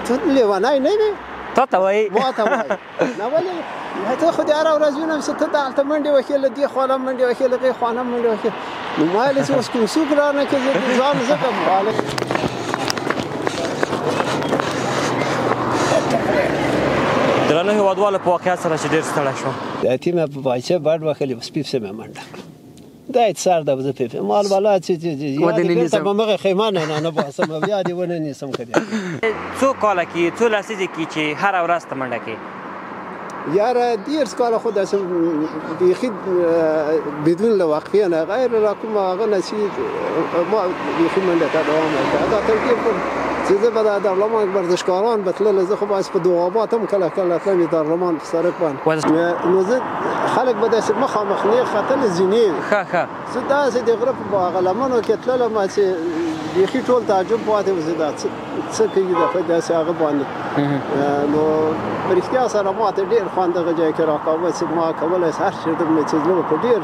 ته لیونی نه وې؟ تا ته وایي؟ ما ته وایي. نه ولې ته خو دې هره ورځ وینم چې ته دلته منډې وهې، له دې خوا نه منډې وهې، له هغې خوا نه منډې وهې. نو ما ویل چې اوس کوم څوک رانه کړي، زه ځان زه کوم. درنو هېوادوالو، په واقعیت سره چې ډېر ستړی شوم. د یتیمه په باغچه بډ وهلې، سپي پسې مې منډه کړه. دا یې سر ده، زه پرې مال والا چې بېرته به مغه خیمه نه باسم، بیا دې ونه نیسم. که څو کاله کې، څو لسیزې کې چې هره ورځ ته منډه کې؟ یاره 30 کاله خو داسې بیخي بدون له وقفې نه غیر را کوم هغه نه چې ما بیخي منډه ته دوام ورکړه. دا تر دې پورې چې زه به د دارالمان ورزشکاران به تلل، زه خو به په دوغابات هم کله کله تلم، د دارالمان په سړک باندې. نو زه خلک به داسې مخامخ نه ختل زینې وې. ښه ښه. زه داسې د غره په هغه لمنو کې تللم چې بیخي ټول تعجب پاتې و چې دا څه کوي دا په داسې هغه باندې. نو په رښتیا سره ما ته ډېر خوند دغه ځای کې راکاوه چې ما کولی شم هر چېرته مې چې زړه په ډېر.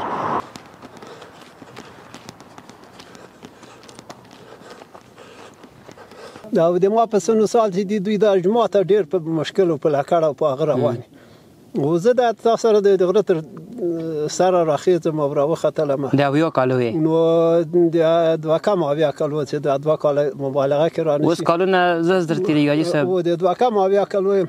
او د ما په سنو سال چې دي دوی دا جومات ته ډېر په مشکل او په لکړه او په هغه روان دي. خو زه دا تا سره د غره تر سره راخېږم او راوختلم. د 70 کالو وې؟ نو د دوه کم 70 کالو چې دا 2 کاله مبالغه کې رانه شي. اوس کالونه زر زر تېرېږي حاجي صاحب. د دوه کم 70 کالو یم.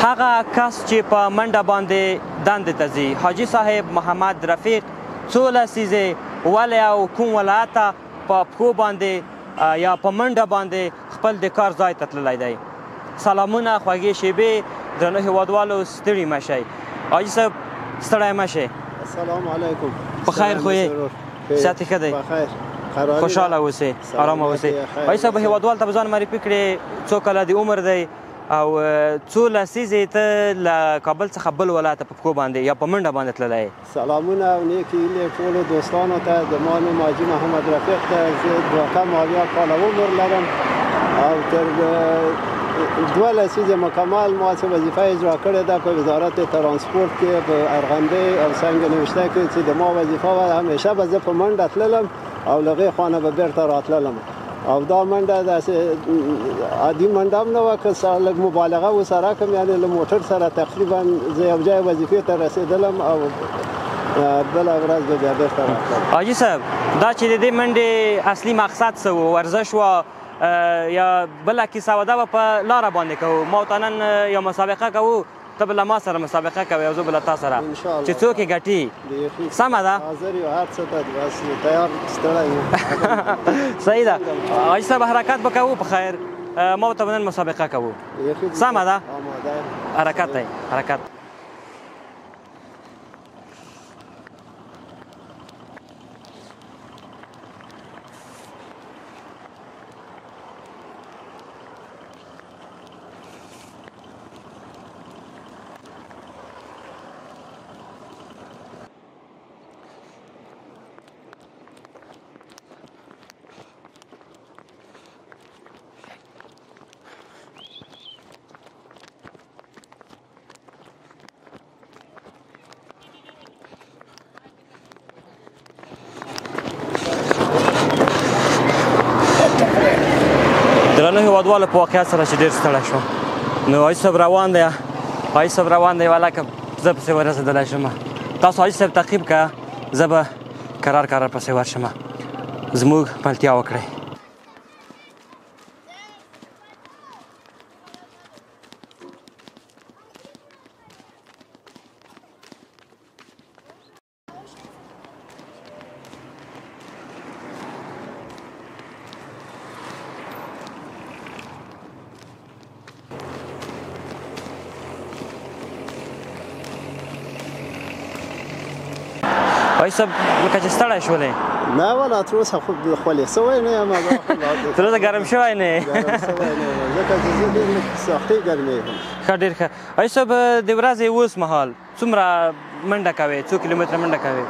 هغه کس چې په منډه باندې دندې ته ځي، حاجي صاحب محمد رفیق، څو لسیزې ولې او کوم ولایت ته په پښو باندې یا په منډه باندې خپل د کار ځای ته تللی دی. سلامونه، خوږې شیبې، درنو هېوادوالو، ستړي مه شئ. حاجي صاحب ستړی مه شئ. السلام علیکم. په خیر خو یې؟ صحت یې ښه دی؟ خوشحاله اوسې، ارامه اوسې. حاجي صاحب هېوادوال ته به ځان معرفي کړې، څو کاله د عمر دی او څو لسیزې ته له کابل څخه بل ولایت ته په پښو باندې یا په منډه باندې تللی؟ سلامونه او نیکې هیلې ټولو دوستانو ته. زما نوم حاجي محمد رفیق دی، زه دوه کم 70 کاله عمر لرم او تر 2 لسیزې مکمل ما چې وظیفه اجرا کړې ده په وزارت ترانسپورت کې په ارغندۍ او سنګ نوشته کې چې د ما وظیفه وه، همیشه به زه په منډه تللم او له هغې خوا نه به بېرته راتللم. او دا منډه داسې عادي منډه هم نه وه، که لږ مبالغه ورسره کړم، یعنې له موټر سره تقریبا زه یو ځای وظیفې ته رسېدلم او بله ورځ به بیا بېرته راتلم. حاجي صاحب، دا چې د دې منډې اصلي مقصد څه و؟ ورزش وه یا بله کیسه وه؟ دا به په لاره باندې کوو. ما ته نن یو مسابقه کوو، ته به له ما سره مسابقه کوې او زه به له تا سره، چې څوک یې ګټي. سمه ده؟ حاضر یو، هر څه ته بس تیار، ستړی یو. صحیح ده حاجي صاحب، حرکت به کوو په خیر. ما ته به نن مسابقه کوو. سمه ده؟ حرکت دی، حرکت. درنو هېوادوالو، په واقعیت سره چې ډېر ستړی شوم. نو حاجي صاحب روان دی، حاجي صاحب روان دی، ولاکه زه پسې ورسېدلی شم. تاسو حاجي صاحب تعقیب که، زه به کرار کرار پسې ورشم. زموږ ملتیا وکړئ. حاجي صاحب لکه چې ستړی شولې؟ نه والا، تر اوسه خو خولې سوی نه یم. تر اوسه ګرم شوی نه یې؟ ګرم شوی نه یم، ځکه چې زه ډېر سختۍ ګرمېږم. ښه، ډېر ښه. حاجي صاحب د ورځې اوس مهال څومره منډه کوې؟ څو کیلومتره منډه کوې؟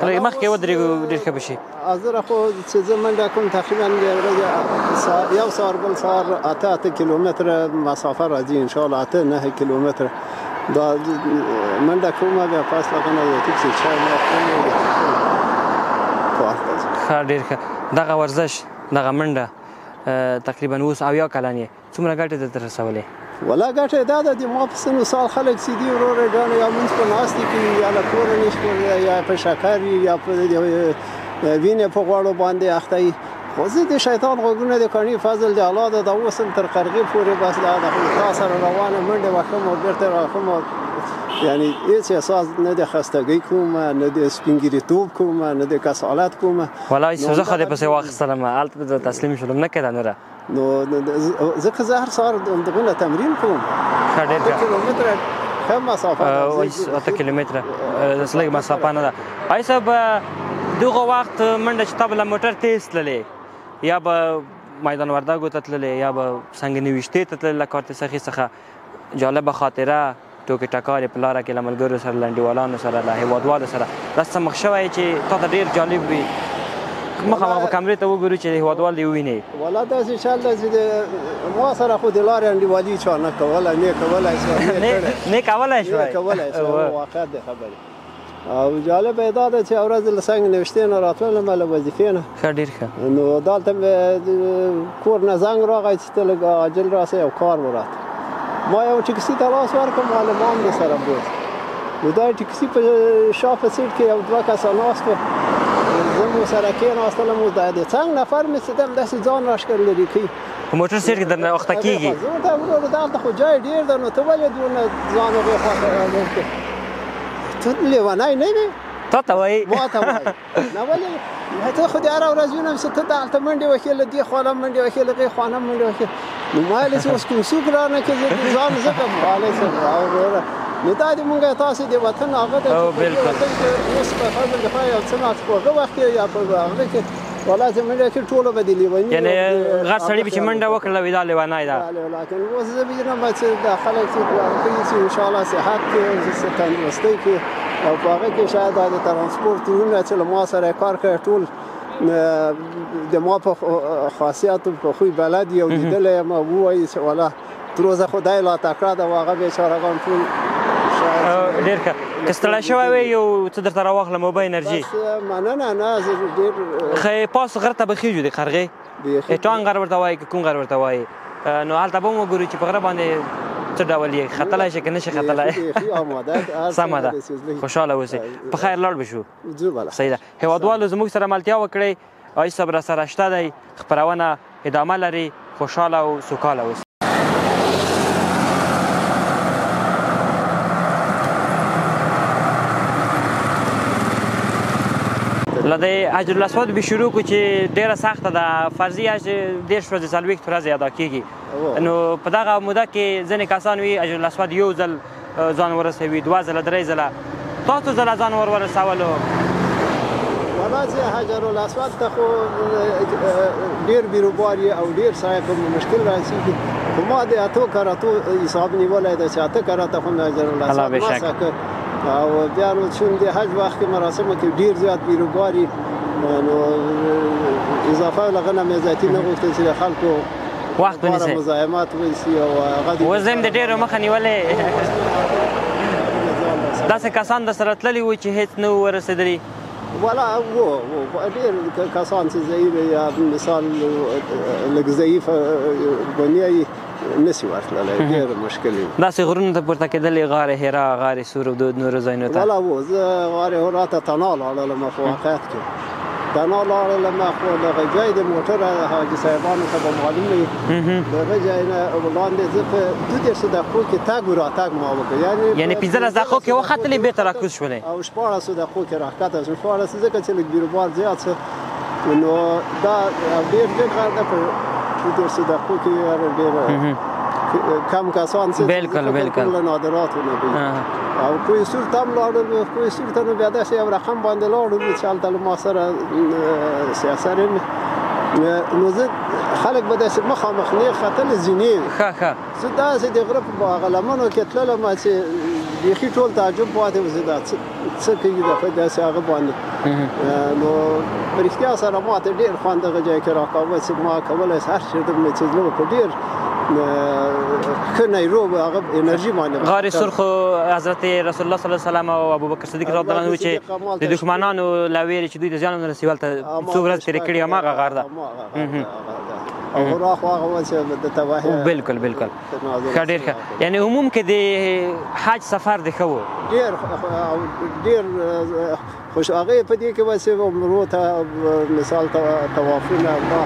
لږ مخکې ودرېږو ډېر ښه به شي. حاضره خو چې زه منډه کوم تقریبا د ورځې یو سهار بل سهار 8 کیلومتره مسافه راځي انشاءالله، 8 9 کیلومتره دا منډه کوم. بیا پس له هغه نه یو تیک چې چای ما خورم کار ته ځم. ښه، ډېر ښه. دغه ورزش، دغه منډه تقریبا اوس 70 کلن یې، څومره ګټې درته رسولې؟ ولا ګټه دا ده د ما په سن سال خلک چې دي وروره جانه یا مونځ په ناستې کوي، یا له کوره نشي، یا په شکر، یا په وینې په غوړو باندې اخته وي. خو زه د شیطان غوږونه د کاڼي فضل د الله ده، دا اوس هم تر قرغې پورې بس دا د تا سره روانه منډه وښم او بېرته راخم، یعنی هیڅ احساس نه د خستګۍ کوم، نه د سپینګیریتوب کوم، نه د کسالت کوم. والله زه خو دې پسې واخیستلم، هلته تسلیم شولم، نه کېده نوره. نو ځکه زه هر سهار دغه تمرین کوم. ښه، ډېر ښه. کیلومتره ښه مسافه ده، 8 کیلومتره لږ مسافه نه ده. آی صاحب دغه وخت منډه چې تا به له موټر تېز تللې، یا به میدان وردګو ته تللې، یا به سنګ نوشتې ته تللې له کارت سخي څخه، جالبه خاطره، ټوکې ټکارې په لاره کې له ملګرو سره، له انډیوالانو سره، له هېوادوالو سره، داسې څه مخ شوی چې تا ته ډېر جالب وي؟ مخامخ به کمرې ته وګورو چې هېوادوال دې وویني. والا داسې چل دی چې ما سره خو د لارې انډیوالي چا نه کوله، نه کولای شوای، نه کولای شوای، نه کولای شوای، واقعیت د خبرې. او جالبه دا ده چې ورځ له څنګه نوشتې نه راتللم له وظیفې نه. ښه، ډېر ښه. نو دلته مې کور نه زنګ راغی چې ته لږ عاجل راسې یو کار و راته. ما یو ټکسي ته لاس ورکړ، معلمان مې سره بوت. نو دا ټکسي په شا په سیټ کې یو دوه کسه ناست وو، زه مو سره کېناستلم. اوس دا د څنګ نفر مې چې دم داسې ځان راشکر لرې کوي، په موټر سیټ کې درنه اخته کېږي. زه ورته وروره دلته خو جای ډېر ده، نو ته ولې دونه ځان هغې خوا ته راوړې؟ ته لیونی نه وې؟ تا ته وایي؟ ما ته وایي. نه ولې ته خو دې هره ورځ وینم چې ته دلته منډې وهې، له دې خوا نه منډې وهې، له هغې خوا نه منډې وهې. نو ما ویل چې اوس کوم څوک رانه کړي، زه ځان زه کوم. وروره نو دا دې مونږ تاسې د وطن هغه ده چې په دې وطن کې اوس په فضل د خدای یو څه ناڅه په هغه وخت کې یا په هغه کې والله چې منډه کې ټولو به د لیوني، یعنې غټ سړي به چې منډه وکړله وي دا لیونی ده. لکن اوس زه وینم چې دا خلک چې کوي چې انشاءالله صحت کې تندرستۍ کې او په هغه کې شاید دا د ترانسپورت وروڼه چې له ما سره کار کوي ټول د ما په خاصیت په خوی بلد یو لیدلی یم او ووایي چې والله تر اوسه خدای لا تکړه ده، او هغه بیچارهګان ټول. ډېر ښه. که ستړی شوی وې یو څه درته راواخلم، اوبه، انرژي؟ مننه، نه زه ډېر ښه. پاس غره ته به خېژو، د قرغې ټانګ غر ورته وایي که کوم غر ورته وایي، نو هلته به هم وګورو چې په غره باندې څه ډول یې، ختلی شي که نه شي ختلی. سمه ده، خوشحاله اوسئ، په خیر لاړ به شو. صحیح ده. هېوادوالو زموږ سره ملتیا وکړئ، آی صاحب را سره شته دی، خپرونه ادامه لري. خوشحاله او سوکاله اوسئ. له دې حجر الاسود به شروع کړو چې ډېره سخته ده. فرضي حج 30 ورځې 40 ورځې ادا کېږي، نو په دغه موده کې ځینې کسان وي حجر الاسود یو ځل ځان ورسوي، 2 ځله، 3 ځله، تاسو ځله ځان ور ورسولو؟ والله چې حجر الاسود ته خو ډېر بیروبار او ډېر سړی په مشکل راسېږي، خو ما د 8 کراتو حساب نیولی دی چې 8 کراته خو مې حجر الاسود مسح کړ. او بیا نو چون د حج وخت کې مراسمو کې ډېر زیات بیروبار نو اضافه له نه مې ذاتي نه غوښتل چې د خلکو وخت ونیسي، مزاحمت ونیسي. او هغه اوس هم د ډېرو مخه نیولې. داسې کسان در سره تللي وو چې هېڅ نه وو ورسېدلي؟ والا وو ډېر کسان چې ضعیف یا مثال لږ ضعیف بنیه نسی ورتللی، ډېر مشکل وي. داسې غرونو ته پورته کېدلې، غار حرا، غار سور او دود نورو ځایونو ته؟ والا وو، زه غار حرا ته تنها لاړلم. په واقعیت کې تنها لاړلم، خو دغه ځای د موټر حاجي صاحبانو ته به معلوم وي، دغه ځای نه وړاندې زه په 32 دقیقو کې تګ و راتګ ما وکړ، یعنی 15 دقیقو کې وختلې بېرته راکوز شولې او 16 دقیقو کې راښکته شوم. 16 ځکه چې لږ بیروبار زیات شو، نو دا ډېر ډېر غر ده، په 32 دقیقو کې ډېر کم کسان چې بالکل بالکل له نادراتو نه دي. او کوه سور ته هم لاړلو، کوه سور ته نو بیا داسې یو رقم باندې لاړلو چې هلته له ما سره سیاسر نو زه خلک به داسې مخامخ نېغ ختل زینې وې. ښه ښه. زه داسې د غره په هغه لمنو کې تللم چې بیخي ټول تعجب پاتې و چې دا څه کوي داسې هغه باندې. نو په رښتیا سره ما ته ډېر خوند دغه ځای کې راکاوه چې ما کولی شم هر چېرته مې چې زړه په ډېر ښه نیرو هغه انرژي باندې. غار سرخ حضرت رسول الله صلی الله علیه وسلم او ابوبکر صدیق رضی الله عنه چې د دښمنانو له ویرې چې دوی د زیان نه رسي هلته څو ورځې تېرې کړې، هماغه غار ده. او غره خو هغه و چې د تباهي. بالکل بالکل، ښه ډېر ښه. یعنی عموم کې د حج سفر د ښه و؟ ډېر ډېر خوش. هغه په دې کې وسه عمرو ته مثال طوافونه دا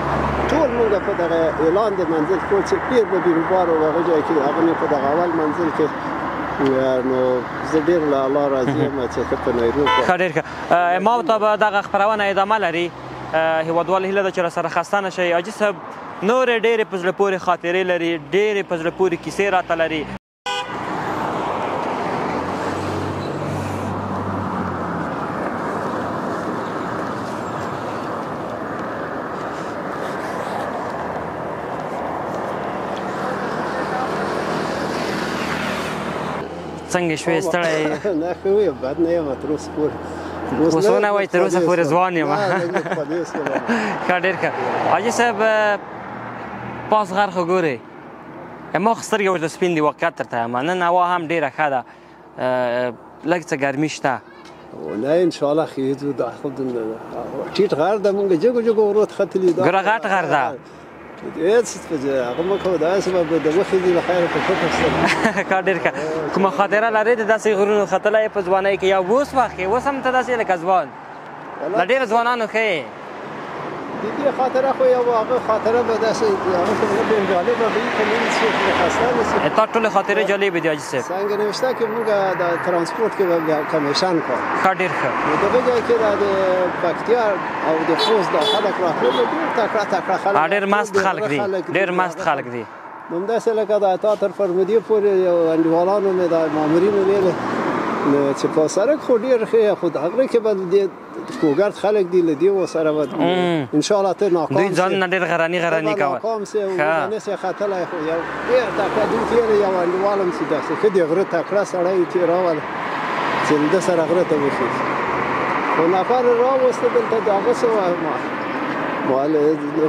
ټول موږ په دغه اعلان د منزل کول چې ډېر به بیروبار او هغه ځای کې هغه مې په دغه اول منزل کې، نو زه ډېر له الله راضي یم چې ښه په نیرو. ښه ډېر ښه. ما ته به دغه خپرونه ادامه لري. هیوادوال هیله ده چې راسره خسته نه شئ. حاجي صاحب نورې ډېرې په زړه پورې خاطرې لري، ډېرې په زړه پورې کیسې راته لري. څنګه شوې، ستړی؟ نه ښه یم، بد نه یم تر اوسه پورې. اوس ونه وایي تر اوسه پورې ځوان یم. ښه ډېر ښه. حاجي صاحب پاس غر خو ګورې، ما خو سترګې ورته سپین دي، واقعیت درته یم. نن هوا هم ډېره ښه ده، لږ څه ګرمي شته. نه انشاءالله خیزو دا خو ټیټ غر ده، مونږ جګو جګو غرو ته ختلي. ګوره غټ غر ده. هېڅ هغه مه کوه، داسې به د وخیزي له خیره په پټه سترګه. ښه ډېر ښه. کومه خاطره لرې د داسې غرونو ختلی په ځوانۍ کې یا اوس وخت کې؟ اوس هم ته داسې لکه ځوان له ډېرو ځوانانو ښه یې. د دې خاطره خو یو هغه خاطره به داسې هغه خو نه کوم جالبه به وي که نن څوک خسته نه شي. تا ټولې خاطرې جالبې دي حاجي صاحب. څنګه نوشته کې موږ د ترانسپورت کې به کمیشن کړو. ښه ډېر ښه. نو دغه ځای کې د پکتیا او د خوست دا خلک راتلل، ډېر تکړه تکړه خلک، ډېر مست خلک دي، ډېر مست خلک دي. نو همداسې لکه د عطا تر فرمودې پورې یو انډیوالانو مې د مامورینو ویلې چې په سړک خو ډېر ښه، خو د غره کې به د کوګرد خلک دي، له دې ورسره به انشاءالله ته ناکام دوی ځانونه ډېر غرني غرني کوه. ناکام سي نه سي ختلی، خو یو ډېر تکړه دوی تېر یو انډیوال هم چې داسې ښه د غره تکړه سړی چې راوله چې له ده سره غره ته وخېژي، خو نفر راوسته دلته د هغه څه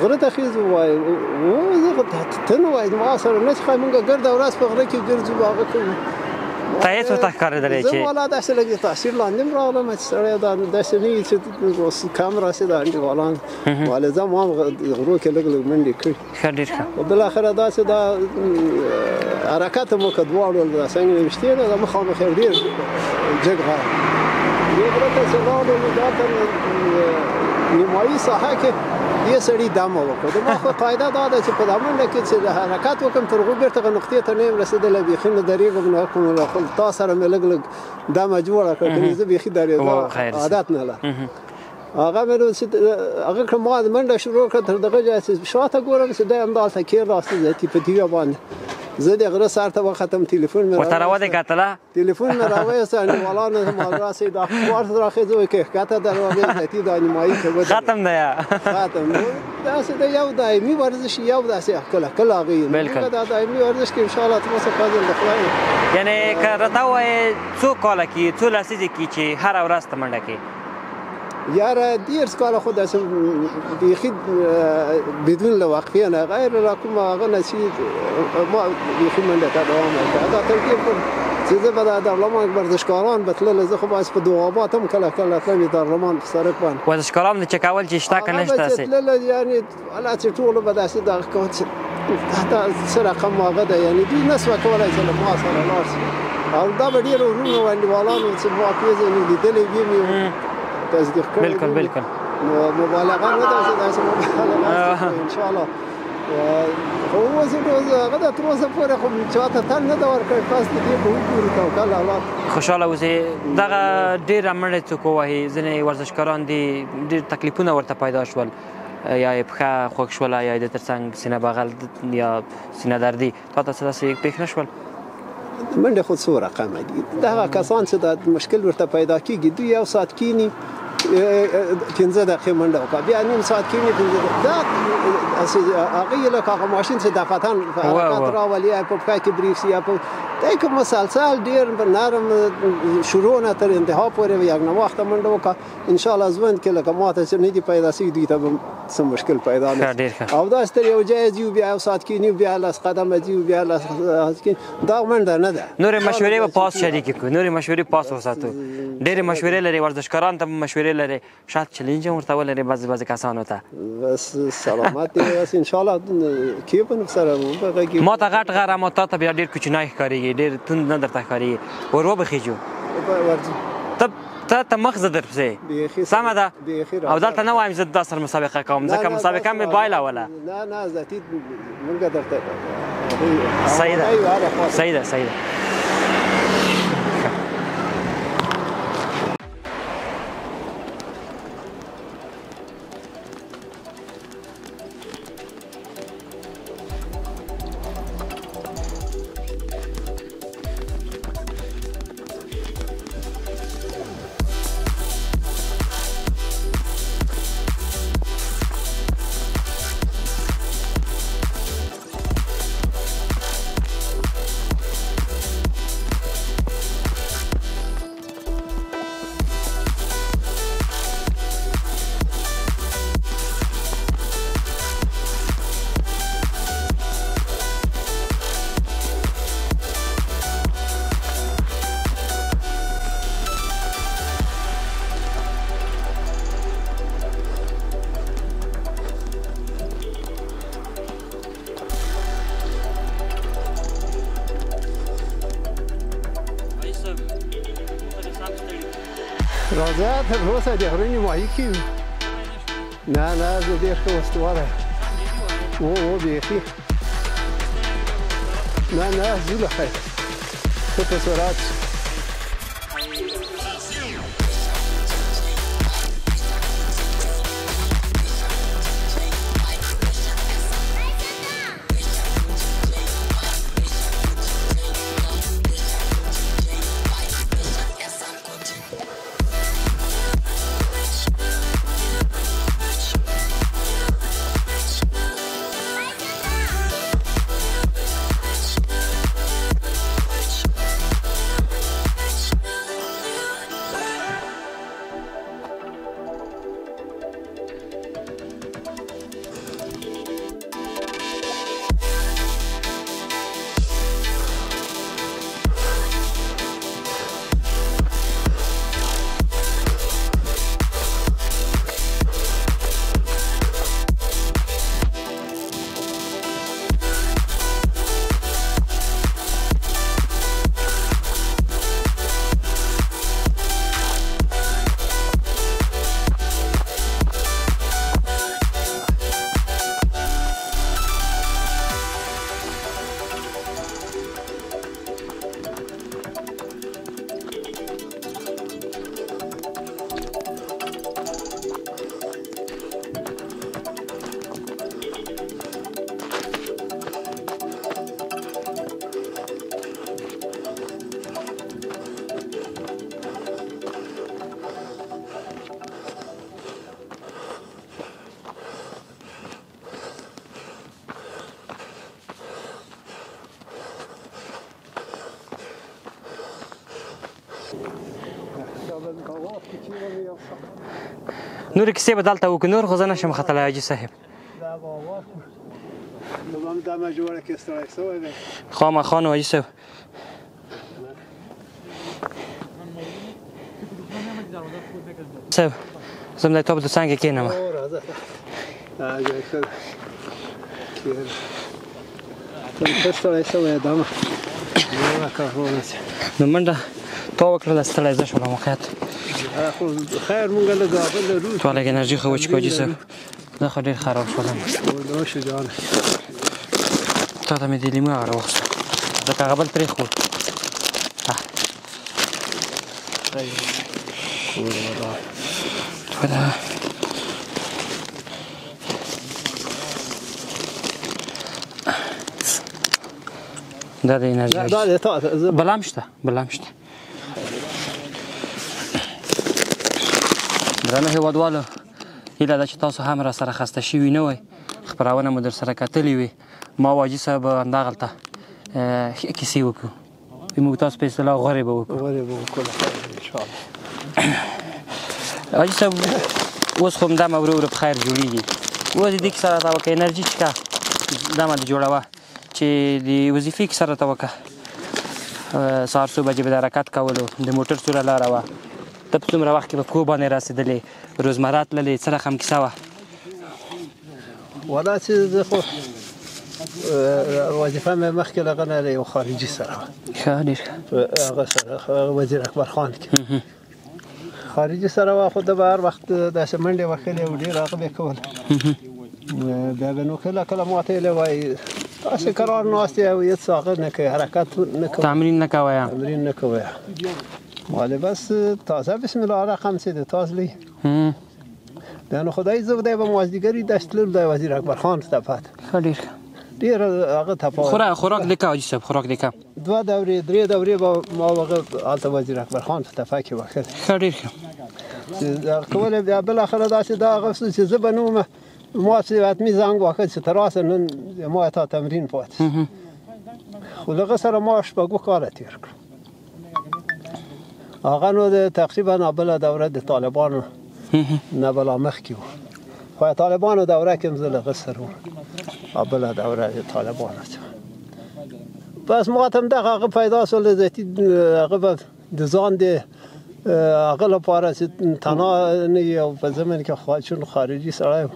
غره ته خېژو. وایي ته نه وایي ما سره نه څه، موږ ګرده ورځ په غره کې ګرځو هغه کوو. ته هېڅ ورته ښکارېدلی چې زه والا داسې لږ تاثیر لاندې هم راغلم چې سړی دا داسې نه وي چې اوس کم راسي د انډیوالان والې زه ما هم غرو کې لږ لږ منډې کړي. ښه ډېر ښه. بالاخره داسې دا حرکت مو که دواړو دا څنګه نوشتې ده، دا مخامخ یو ډېر جګ غر دې غره ته چې لاړو نو دا تر نیمایي ساحه کې دې سړي دمه وکړه. د ما خو قاعده دا ده چې په دا منډه کې چې حرکت وکړم تر هغو بېرته هغه نقطې ته نه یم رسېدلی، بیخي نه درېږم نه کوم، خو تا سره مې لږ لږ دمه جوړه کړه، کنې زه بیخي درېدو عادت نه لرم. هغه مې نو چې هغه کړه ما منډه شروع کړه تر دغه ځایه چې شاته ګورم چې دی همدلته کېناست ذاتي په تیږه باندې. زه د غره سر ته وختم، تلیفون مې ورته راودې کتله، تلیفون مې راوایست، انډیوالانو ما راسي دا ورته راخېزه وایي که ښکته دروازې ذاتي دا نیمایي کې ودرېد. ختم دی ختم. نو داسې د یو دایمي ورزش یو داسې کله کله هغه یې. بالکل. دا دایمي ورزش کې انشاءالله تر اوسه فضل د خدای. یعنې که راته ووایې څو کاله کې څو لسیزې کې چې هره ورځ ته منډه کې؟ یاره 30 کاله خو داسې بیخي بدون له وقفې نه غیر را کومه هغه نه چې ما بیخي منډه ته دوام ورکړه. دا تر دې پورې چې زه به د دارالمان ورزشکاران به تلل، زه خو باید په دوابات هم کله کله تلم د دارالمان په سړک باندې. ورزشکاران چې کول چې شته که نشته هغه به چې تلل یعنې والا چې ټولو به داسې دغه کول چې دا څه رقم هغه دی، یعنې دوی نه سوه کولی چې له ما سره لاړ شي. او دا به ډېرو وروڼو انډیوالانو چې ما پېژني لیدلی وي مې تصدیق کړی. بالکل بالکل. نو مبالغه نه ده چې داسې مبالغه ان شاء الله. خو اوس نو هغه د تر اوسه پورې خو چاته تن نه ده ورکړی، پس د دې به وګورو توکل الله. خوشحاله اوسې. دغه ډېره منډه څوک ووهي، ځینې ورزشکاران دي ډېر تکلیفونه ورته پیدا شول، یا یې پښه خوږ شوله یا یې د ترڅنګ سینه بغل یا سینه دردي، تا ته څه داسې پېښ نه شول؟ منډه خو څو رقمه دي. دغه کسان چې دا مشکل ورته پیدا کېږي دوی یو ساعت کینی 15 دقیقې منډه وکړه، بیا نیم ساعت کینی 15 دقیقې. دا هغه یې لکه هغه ماشین چې دفعتاً حرکت راولي، یا په پښه کې بریک شي یا په دی که مسلسل ډېر نرم شروع نه تر انتها پورې یک نواخته منډه وکړه، ان شاء الله ژوند کې لکه ماته چې نه دي پیدا شوي دوی ته به څه مشکل پیدا نه شي. او داسې تر یو ځای ځي، بیا یو ساعت کښېني، بیا لس قدمه ځي، بیا لس کښېني، دا منډه نه ده. نورې مشورې به پاس شریکې کړو، نورې مشورې پاس وساتو. ډېرې مشورې لري، ورزشکاران ته مشورې لري، شاید چلنج هم ورته ولري بعضې بعضې کسانو ته. بس سلامت دی، بس ان شاء الله کېږم سره وغږېږو. ما ته غټ غر اما تا ته بیا ډېر کوچنی ښکارېږي، ډېر توند نه درته ښکارېږي. ور وبخېجو ورځو. ته ته مخ زه درپسې، سمه ده؟ او دلته نه وایم زه دا سره مسابقه کوم، ځکه مسابقه مې بایلوله. نه نه ذاتي مونږ درته. صحیح ده، صحیح ده، صحیح ده. راځه تر اوسه د غره نیمایي کې یو. نه نه زه ډېر ښه وستواله و بیخي. نه نه ځو له خیره، ښه په سرعت. نورې کیسې به دلته وکړو، نور خو زه نه شم ختلی حاجي صاحب. خامخا نو حاجي صاحب. صاحب زه هم د تا په څنګ کې کښېنم. نو منډه تا وکړله، ستړی زه شولم واقعیت. خیر مونږ لږ هغه لرو. تا لږ انرژي خو وچکو حاجي صاحب، زه خو ډېر خراب شولم. نوش جان. تا ته مې د لیمو هغه راوخیسته، ځکه هغه بل تریخ و. دا د انرژي دا د تا بل هم شته، بل هم شته. درنو هېوادوالو، هیله ده چې تاسو هم را سره خسته شوي نه وئ، خپرونه مو در سره کتلې وي. ما او حاجي صاحب همدغلته ښې کیسې وکړو. موږ تاسو په اصطلاح غورې به وکړو. غورې به وکړو ان شاء الله. حاجي صاحب اوس خو هم دمه ورو ورو په خیر جوړېږي. اوس د دې کیسه راته وکړه، انرژي چې کا دمه دې جوړوه چې د وظیفې کیسه راته وکړه. سهار څو بجې به د حرکت کولو، د موټر څومره لاره وه، ته په څومره وخت کې په پښو باندې رسېدلې، روزمره تللې، څه رقم کیسه وه؟ ولا چې زه خو وظیفه مې مخکې له هغه نه له یو خارجي سره وه. ښه، ډېر ښه. هغه سره وزیر اکبر خان کې خارجي سره وه، خو ده به هر وخت داسې منډې وهلې او ډېر هغه به یې کول. بیا به نو کله کله ماته یې وایي تاسې کرار ناست یې او هېڅ هغه نه کوئ، حرکت نه کوئ، تمرین نه کوئ. تمرین نه کوئ. مالې بس تازه بسم الله رقم چې د تازلی بیا نو خدای زه دی به مازدیګري داسې تللو دی وزیر اکبر خان ته پاته. ښه، ډېر ښه. ډېر هغه تپا خوراک دې که حاجي صاحب، خوراک دې که. دوه دورې درې دورې به ما هغه هلته وزیر اکبر خان په تپه کې وښل. ښه، ډېر ښه. چې کوله بیا بالاخره داسې دا هغه چې زه به نه وم، ما چې حتمي زنګ واخه چې ته راسه نن ما تا تمرین پاتې. خو له هغه سره ما شپږو کاله تېر کړ. هغه نو د تقریبا بله دوره د طالبانو نه بلا مخکې و، خو طالبانو دوره کې هم زه له هغه سره وم. بله دوره د طالبانو بس ما ته هم دغه هغه پیدا سول، ذاتي هغه به د ځان د هغه لپاره چې تنها نه وي او په ضمن کې چون خارجي سړی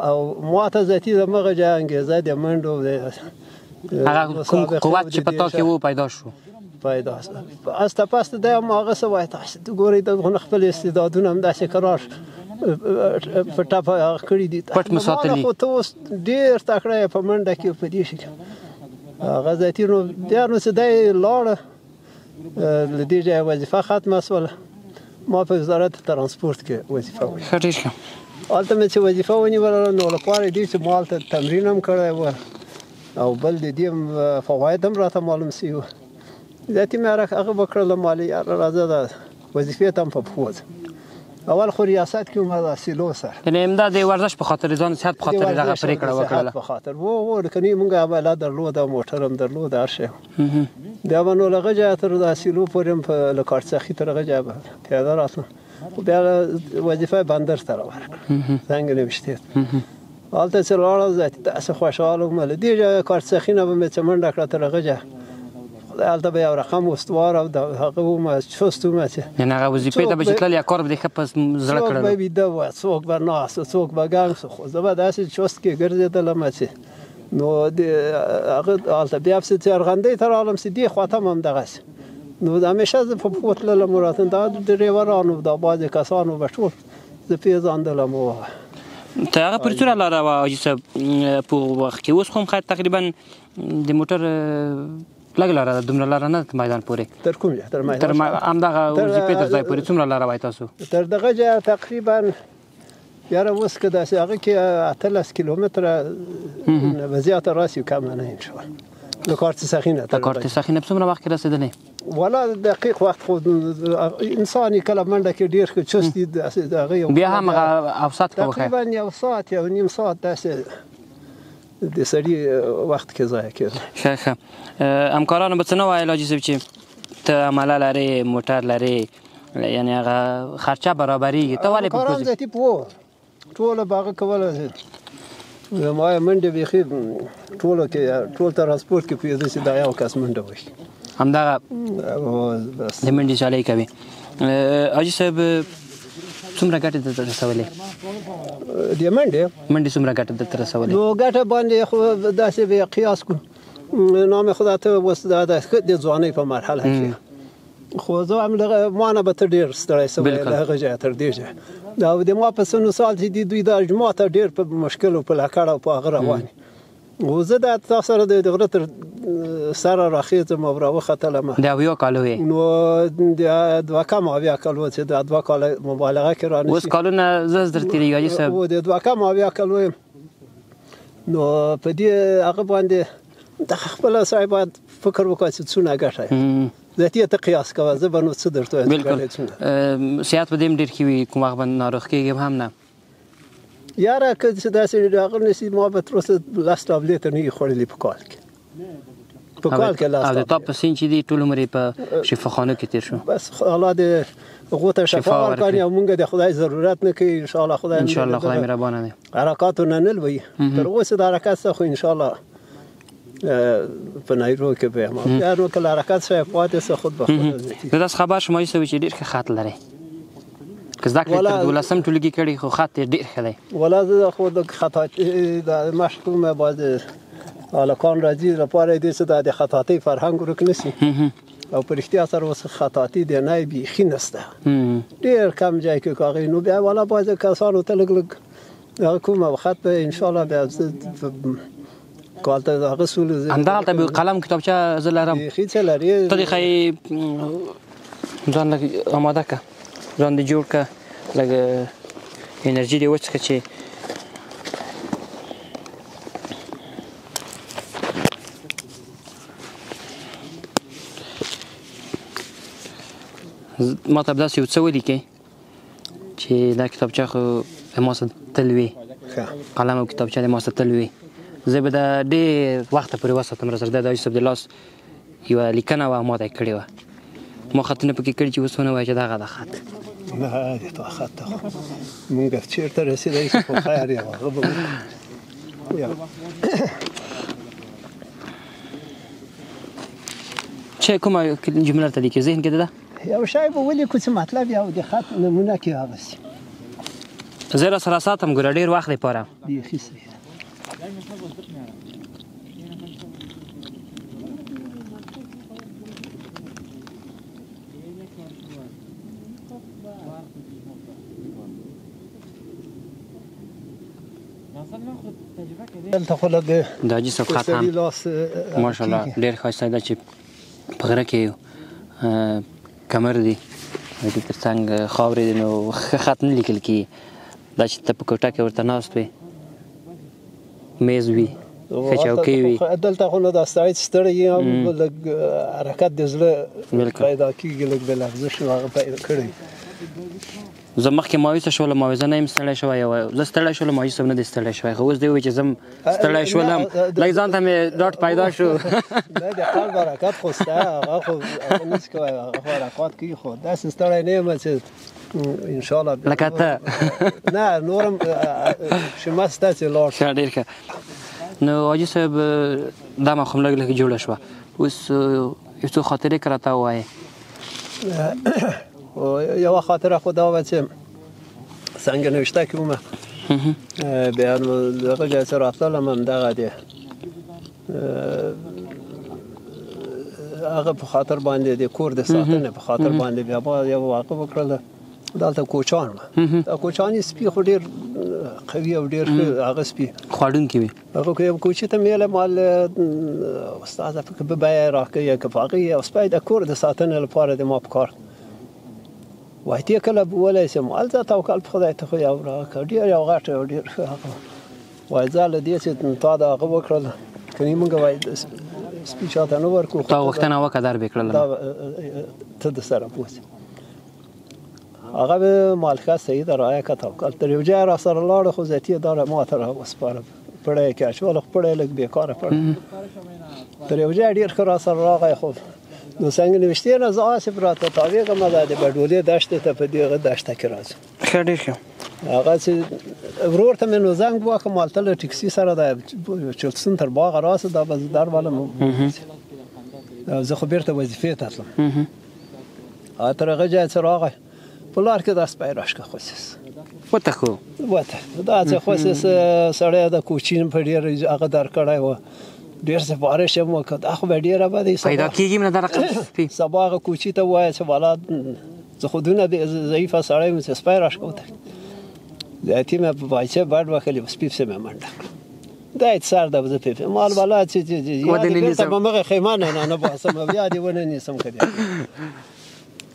او ما ته ذاتي دمغه ځای انګېزه د منډو هغه کوم قوت چې په تا کې و پیدا شو. پیدا شو. استه پسته دی هم هغه څه وایي تاسې ګورئ د خپل استعدادونه هم داسې کرار په ټپه هغه کړي دي، پټ مو ساتلي. خو ته اوس ډېر تکړه یې په منډه کې په دې شي کې. هغه ذاتي نو بیا نو چې دی لاړه له دې ځایه وظیفه ختمه سوله، ما په وزارت ترانسپورت کې وظیفه ونیوله. ښه، ډېر ښه. هلته مې چې وظیفه ونیوله نو لپاره دې چې ما هلته تمرین هم کړی و او بل د دې فواید هم راته معلوم سوي وو. ذاتي مې هغه وکړله، مالې یاره راځه دا وظیفې ته هم په پښو ځم. اول خو ریاست کې وم د سیلو سره، یعنې همدا د ورزش په خاطر، ځان صحت په خاطر دغه پرېکړه وکړله. په خاطر و کني مونږ عمله درلوده، موټر هم درلود، هر شی. بیا به نو له هغه ځایه تر د سیلو پورې هم له کارڅخي تر هغه ځایه به پیاده راتلم. خو بیا وظیفه بندر ته راورکړه، زنګ نوشتې. هلته چې لاړم ذاتي داسې خوشحاله وم، له دې ځایه کارڅخي نه به مې چې منډه کړه تر هغه ځایه، خدای هلته به یو رقم استوار او هغه وم چست وم چې یعنې هغه وظیفې ته به چې تلل یا کار به دې ښه په زړه کړل. څوک به ویده وه، څوک به ناست، څوک به ګنګ سو، خو زه به داسې چست کې ګرځېدلم چې نو د هغه هلته بیا پسې چې ارغندۍ ته راغلم چې دې خوا ته هم همدغسې. نو همیشه زه په پښو تللم راتلم، دا ډریورانو دا بعضې کسانو به ټول زه پېژندلم. ته هغه پر څومره لاره وه حاجي صاحب په وخت کې؟ اوس خو هم خیر تقریبا د موټر لږ لاره ده، دومره لاره نه ده میدان پورې. تر کوم ځای؟ تر میدان تر همدغه وظیفې تر ځای پورې څومره لاره وای تاسو؟ تر دغه ځایه تقریبا یاره اوس که داسې هغه کې 18 کیلومتره نه به زیاته راسي، کمه نه انشاءالله. له کارت سخي نه له کارت سخي نه په څومره وخت کې رسېدلې؟ والا دقیق وخت خو انسان کله منډه کې ډېر ښه چست دي داسې د هغه یو بیا هم هغه اوسط که وښایه. تقریبا یو ساعت یو نیم ساعت داسې د سړي وخت کې ضایع کېده. ښه ښه. همکارانو به څه نه ویل حاجي صاحب چې ته عمله لرې، موټر لرې، یعنې هغه خرچه برابرېږي، ته ولې په همکاران ذاتي پوه ټوله به هغه کوله. ما یې منډې بیخي ټولو کې ټول ترانسپورت کې پوهېده چې دا یو کس منډه وهي، همدغه د منډې سیالۍ کوي. حاجي صاحب څومره ګټې درته رسولې؟ د منډې منډې څومره ګټه درته رسولې؟ نو ګټه باندې خو داسې به قیاس کړو، نام خدا ته اوس دا د ځوانۍ په مرحله کې، خو زه هم ما نه به ته ډېر ستړی سوی له هغه ځایه تر دې ځایه. او د ما په سنو سال چې دي دوی دا جومات ته ډېر په مشکل او په لکړه او په هغه روان دي. خو زه دا تا سره د غره تر سره راخېږم او راوختلم. د اویا کالو یې؟ نو د دوه کم اویا کالو چې دا دوه کاله مبالغه کې رانشي. اوس کالونه زه در تېرېږي حاجي صاحب. د دوه کم اویا کالو یم. نو په دې هغه باندې د خپله سړی باید فکر وکړي چې څونه ګټه یې. ذاتي ته قیاس کوه، زه به نو څه درته وایم. بالکل. صحت به دې هم ډېر ښه وي، کوم وخت به ناروغ کېږم هم نه. یاره که چې داسې هغه نه شي، ما به تر اوسه لس ټابلیټه نه وي خوړلي په کال کې. په کال کې لاس. او د تا په سین چې دی ټول عمر یې په شفاخانو کې تېر شو. بس الله دې هغو ته شفا ورکړي او مونږ د خدای ضرورت نه کوي. ان شاء الله خدای ان شاء الله خدای مهربانه دی. حرکاتو نه نه لوي تر اوسه د حرکت څخه، خو ان شاء الله په نایرو کې به یم. بیا نو کله حرکت شوی پاتې څه خود به خود. زه داسې خبر شوم چې چې ډېر ښه خط لرې، که زده کړې تر دولسم ټولګي کړي خو خط یې ډېر ښه دی. ولا زه خو د خطاطي د مشق کوم، بعضې هلکان راځي لپاره دې چې دا د خطاطۍ فرهنګ ورک نه سي. او په رښتیا سره اوس خطاطي د نه بیخي نسته، ډېر کم ځای کې کاغۍ. نو بیا والا بعضې کسانو ته لږ لږ هغه کوم او خط به انشاءالله بیا کال ته هغه سول. همدغلته به قلم کتابچه زه لرم. بیخي څه لرې ته دې ښایي ځان لږ آماده که، ځان دې جوړ که، لږ انرژي دې وڅښه چې ما ته به داسې یو څه ولیکې چې دا کتابچه خو له ما سره تل وي، قلم او کتابچه د ما سره تل وي. زه به دا ډېر وخته پورې وساتم را سره. دا د حاجي صاحب د لاس یوه لیکنه وه، ما ته یې کړې وه، ما خطونه پکې کړي چې اوس ونه وایي چې دغه ده خط. نه د تا خط ته خو مونږ چېرته رسېدی شو، خو خیر یو هغه به وکړو. چې کومه جمله راته لیکې ذهن کې ده؟ یو شی به ولیکو چې مطلب یو د خط نمونه کې هغسې. زه را سره ساتم ګوره ډېر وخت لپاره. بیخي صحیح ده. دلته خو لږ د حاجي صاحب خط هم ماشاءالله ډېر ښایسته ده چې په غره کې کمر دی، د دې تر څنګ خاورې دي، نو ښه خط نه لیکل کېږي. دا چې ته په کوټه کې ورته ناست وې، میز وي، ښه چوکۍ وي. دلته خو نو دا سړی چې ستړی یې هم لږ حرکت د زړه پیدا کېږي، لږ به لغزش هغه پیدا کړی. زه مخکې مایوسه شولم، زه نه یم ستړی شوی، زه ستړی شولم، حاجي صاحب نه دی ستړی شوی، خو اوس دی وایي چې زه ستړی شولم، لږ ځان ته مې ډاډ پیدا شو. نه د قلب حرکت خو شته، هغه خو هغه نشي کولی، هغه خو حرکات کوي، خو داسې ستړی نه یم چې ان شاء الله لکه ته. نه نورم شمه شته چې لاړ ښه ډېر ښه. نو حاجي صاحب دا ماښام لږ لږ جوړه شوه، اوس یو څو خاطرې که راته ووایې. یوه خاطره خو دا وه چې څنګه نوشته کې ومه، بیا نو دغه ځای څه راتللم، همدغه دی هغه په خاطر باندې د کور د ساتنې په خاطر باندې بیا ما یو واقع وکړله. دلته کوچان وه، دا کوچاني سپي خو ډېر قوي او ډېر ښه هغه سپي خوړونکي وي. هغه که یو کوچي ته مې مال استاده که به بیه راکوي که په هغه یو سپی د کور د ساتنې لپاره د ما په کار وای ته کله بولی سم، هلته توکل په خدای ته خو یو راکړه، ډېر یو غټ او ډېر ښه هغه وای ځه له دې چې تا دا هغه وکړل کني مونږ وای سپي چاته نه ورکو. تا غوښتنه وکړه در به کړل، ته د سره بوسې. هغه به مالښه صحیح ده رایه که توکل تر یو ځای را سره لاړه، خو ذاتي یې دا ما ته را وسپاره، پړی یې کې اچوله، خو پړی لږ بېکاره پړی تر یو ځای ډېر ښه را سره راغی. خو نو څنګه نوشتې نه زه هسې راته تاوېږم، دا د بډولې دښتې ته په دغه دښته کې راځم. ښه ډېر ښه. هغه چې ورور ته مې نو زنګ وواهه، مالته له ټکسي سره د چلسون تر باغه راسه، دا به زه درولم، زه خو بېرته وظیفې ته تلم. تر هغه ځای چې راغی په لار کې دا سپی راشکه خوسېس وتښو وتښتو، دا چې خوسېس سړی د کوچین په ډېر هغه درکړی و، ډېر سفارش یې وکړ، دا خو به ډېره بده پیدا کېږي نه دا رقم سپی. سبا هغه کوچي ته ووایه چې والا زه خو دونه ضعیفه سړی یم چې سپی راشکه وتښتي. زیاتي مې په پایڅه بډ وهلې، سپي پسې مې منډه کړه، دا یې سر ده زه پې مال والا چې بېرته به مغه خیمه نه نه باسم، بیا دې ونه نیسم که بیا.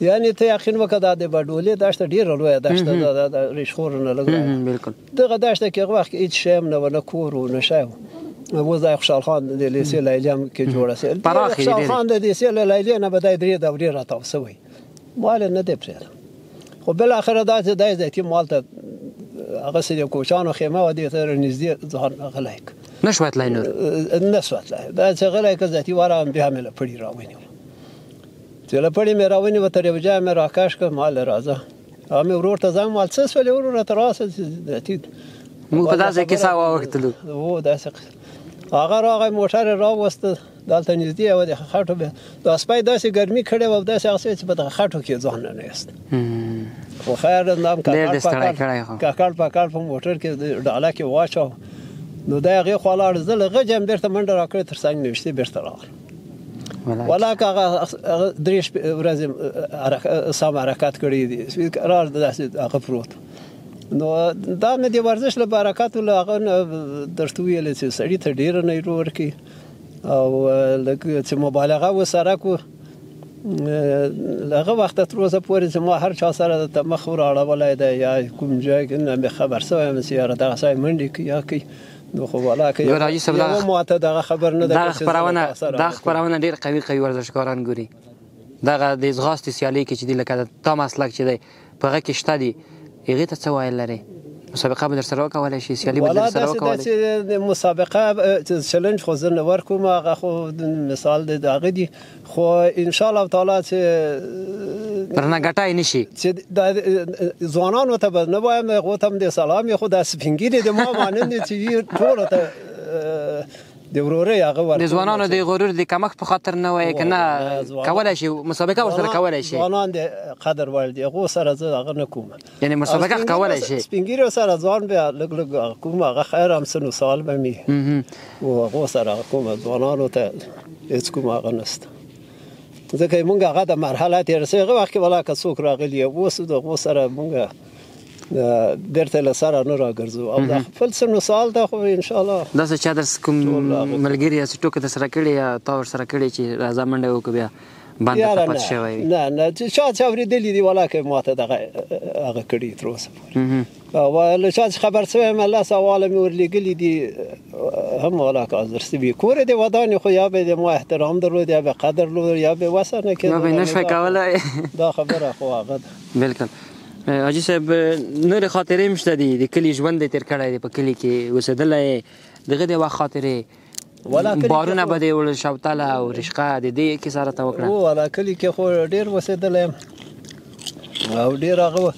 یعنی ته یقین وکړه دا د بډولې دښته ډېره لویه دښته ده، د ریشخور نه لږ بالکل. دغه دښته کې هغه وخت هېڅ شی هم نه وه، نه کور و نه شی و. اوس د خوشحال خان د لیسې لیلیه هم کې جوړه سوې. خوشحال خان د لیسې له لیلیې نه به دی درې دورې راتاو سوی، مال یې نه دی پرېږده. خو بالاخره دا چې دی ذاتي مال ته هغسې د کوچانو خیمه وه، دې ته نږدې ځان غلی کړ. نه شوای تلای نور؟ نه شوای تلای. دا چې غلی که ذاتي ورغلم، بیا مې له پړي راونیو. چې له پړي مې راونیو، تر یو ځایه مې راکش کړ، ما له راځه. هغه مې ورور ته زنګ وهل، څه سولې وروره ته راسه چې ذاتي موږ په داسې کیسه واوښتلو. هو داسې هغه راغی، موټر یې راوست، دلته نږدې یوه د خټو به دا سپی داسې ګرمي کړې وه، داسې هغسې چې په دغه خټو کې ځان نه ایست. خو خیر نام ککړ پکړ په موټر کې ډاله کې واچاو. نو دی هغې خوا لاړ، زه له غږه هم بېرته منډه راکړې، تر څنګ مې ویشتې بېرته راغلم. ولاکه هغه درې شپې ورځې سم حرکت کړی دي، سپی قرار داسې هغه پروت. نو دا مې د ورزش له برکتو له هغه نه درته وویل چې سړي ته ډېره نیرو ورکوي او لږ چې مبالغه ورسره کړو. له هغه وخته تر اوسه پورې چې ما هر چا سره ته مخ ور اړولی دی یا کوم ځای کې نه مې خبر شوی یم چې یاره دغه سړی منډې کوي یا کوي، نو خو ولاکه یوه ماته دغه خبر نه ده. دا خپرونه ډېر قوي قوي ورزشکاران ګوري. دغه د ځغاستې سیالۍ کې چې دی، لکه د تا مسلک چې دی په هغه کې شته دي، هغې ته څه ویل لرې؟ مسابقه به در سره وکولای شي؟ سیالي به در سره وکولای شي؟ داسې مسابقه چلنج خو زه نه ورکوم، هغه خو مثال دی د هغه دي، خو ان شاء الله تعالی چې درنه ګټای نه شي، چې ځوانانو ته به نه وایم، هغو ته هم د سلام، خو دا سپین ږیري د ما مانند دي چې ټولو ته د ورورۍ هغه ورکوم. د ځوانانو د غرور د کمښت په خاطر نه وایې که نه کولای شي مسابقه ورسره کولای شي؟ ځوانان د قدر وړ دي، هغو سره زه هغه نه کوم، یعنې مسابقه کولای شي. سپین ږیرو سره ځوان بیا لږ لږ کوم، هغه خیر هم سنو سال به مې و هغو سره هغه کوم. ځوانانو ته هېڅ کوم هغه نشته، ځکه موږ هغه د مرحله تېره شوې. هغه وخت کې ولاکه څوک راغلي اوس د هغو سره موږ بیرته له سره نه راګرځو او د خپل سن سوال ته خو ان شاء الله. داسې چا درس کوم ملګري یا څه ټوکه درسره کړې یا تا ورسره کړې چې راځه منډه وکړو بیا باندې ته پاتې شوی وي؟ نه نه، چې چا چې اورېدلي دي ولاکه ماته دغه هغه کړي تر اوسه پورې. له چا چې خبر شوی یم لس حواله مې ورلېږلي دي هم ولاکه حاضر شوي. کور دې ودان، خو یا به د ما احترام درلود یا به قدر درلود یا به وسه نه کېده، یا به نه شوی کولی. دا خبره خو هغه ده. بالکل. حاجي صاحب نورې خاطرې هم شته دي، د کلي ژوند دې تېر کړی دی، په کلي کې اوسېدلی، دغه د وخت خاطرې، بارونه به دې وړل، شوتله او رشقه، د دې کیسه راته وکړه. هو ولا کلي کې خو ډېر اوسېدلی یم او ډېر هغه.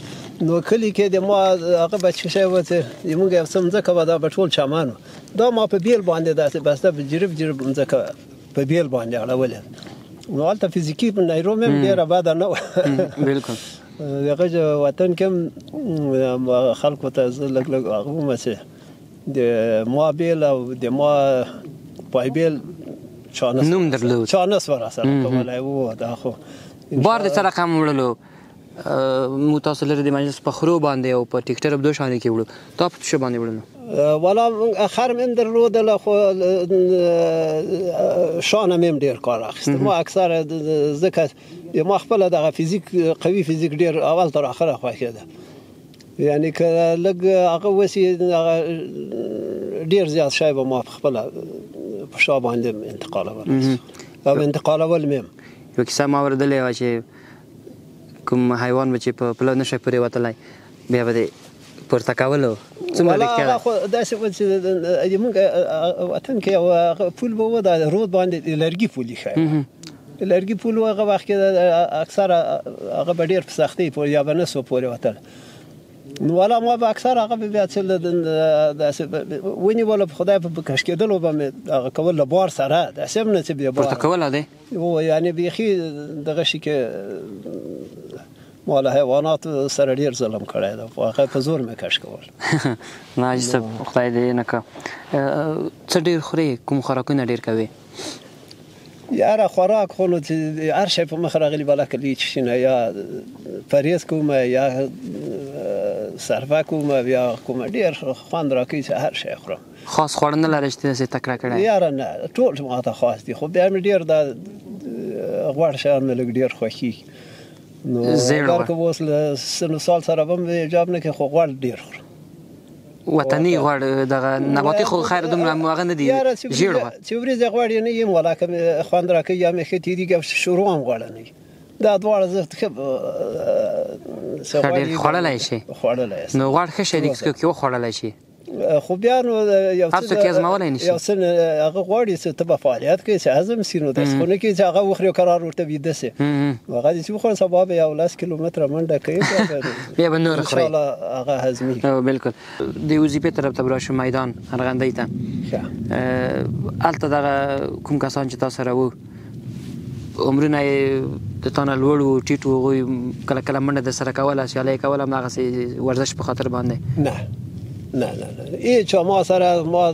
نو کلي کې د ما هغه به څه شی و چې زموږ یو څه مځکه وه، دا به ټول چمن و، دا ما په بیل باندې داسې بسته په جریب جریب مځکه په بیل باندې اړولې. نو هلته فزیکي نیرو مې هم ډېره بده نه وه. بالکل. دغه وطن کې هم خلکو ته زه لږ لږ هغه وم چې د ما بیل او د ما پای بیل چا نه نوم درلود، چا نه سوه راسره کولی. و دا خو بار د څه رقم وړلو؟ مو تاسو لرې د مجلس په خرو باندې او په ټیکټر په دوه شانې کې وړو، تا په څه باندې وړلو؟ ولا خر مې هم درلودله، خو شانه مې هم ډېر کار اخیسته. ما اکثره ځکه ما خپله دغه فزیک قوي فزیک ډېر اول تر اخره خوښېده، یعنې که لږ هغه وسي هغه ډېر زیات شی به ما په خپله په شا باندې انتقالول او انتقالول مې هم. یوه کیسه ما اورېدلې وه چې کوم حیوان به چې په پله نه شوی پورې وتلی بیا به دې پورته کولو، څومره رښتیا ده؟ خو داسې و چې زموږ وطن کې یو پول به و، دا رود باندې لرګي پول ایښی و. لرګي پول و هغه وخت کې اکثره هغه به ډېر په سختۍ پورې یا به نه سو پورې وتل. نو والا ما به اکثر هغه به بیا چې داسې ونیوله، په خدای په کش کېدلو به مې هغه کول له بار سره، داسې هم نه چې بیا بار پورته کوله دی. هو یعنې بیخي دغه شي کې ما له حیواناتو سره ډېر ظلم کړی دی، خو هغه په زور مې کش کول. نه حاجي صاحب خدای دې نه کړه. څه ډېر خورې، کوم خوراکونه ډېر کوې؟ یاره خوراک خو نو چې هر شی په مخ راغلي بلا که لوی شي نه، یا پرهېز کوم یا صرفه کوم یا کوم، ډېر خوند راکوي چې هر شی خورم. خاص خواړه نه لرې چې داسې تکړه کړی؟ یاره نه، ټول ماته خاص دي، خو بیا مې ډېر دا غوړ شیان مې لږ ډېر خوښېږي. نو اګر که اوس له سن سال سره به مې ایجاب نه کوي، خو غوړ ډېر خورم. وطني غوړ دغه نباتي خو خیر دومره هغه نه دي، ژیړ غوړ چې وریځې غوړ یې نه یم ولا که مې خوند راکوي یا مې ښه تېرېږي او شوروا هم غوړه نه وي، دا دواړه زه ښه ډېر خوړلی شي. خوړلی نو غوړ ښه شی دی که وخوړلی شي. خو بیا نو یو څه هر څوک یې هضمولی نه شي. یو څه هغه غواړي چې ته به فعالیت کوې چې هضم سي، نو داسې خو نه کېږي چې هغه وخوري او کرار ورته ویده سي. هغه دې چې وخوړه سبا به یو 10 کیلومتره منډه کوي، بیا به نور خوري، انشاءالله هغه هضمېږي. بالکل. د وظیفې طرف ته به راشو، میدان ارغندۍ ته. هلته دغه کوم کسان چې تا سره وو عمرونه یې د تا نه لوړ وو ټیټ وو، هغوی کله کله منډه در سره کوله، سیالۍ یې کوله همدغسې ورزش په خاطر باندې؟ نه نه نه نه، هیچا ما سره ما